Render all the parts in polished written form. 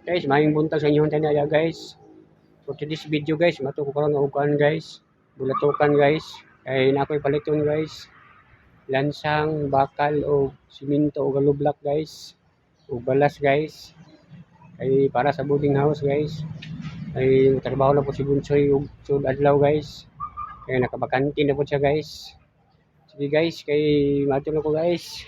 Guys, maayong buntag sa inyong tanan guys. For today's video guys, mato ko karon og kuan guys. Bulatukan guys. Kay na ako'y paliton guys. Lansang, bakal o simento o hollow block guys. O balas guys. Kay para sa boarding house guys. Ay trabaho na po si Bunsoy og sud adlaw guys. Kay nakabakante na po siya guys. Sige guys, kay mato na ko guys.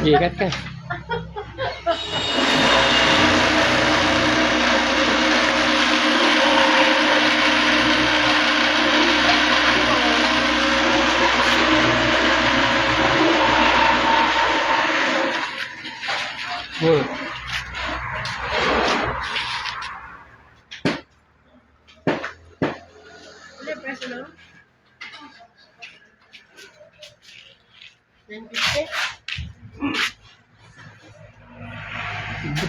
Ikat ka. Ano presyo na? 950?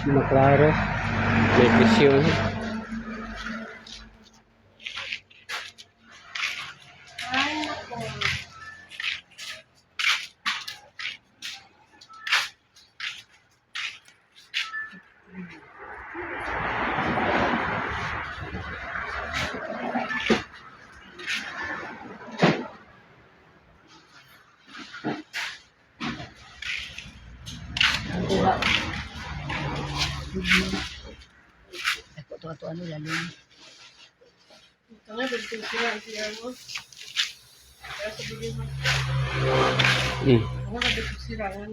Maklaro. May presyo na. Ay, nako. Kuha. Ako to ato ano lalo. Ito nga, dito sila ang siya mo. Kaya sabihin mo, ako nga dito sila. Ano?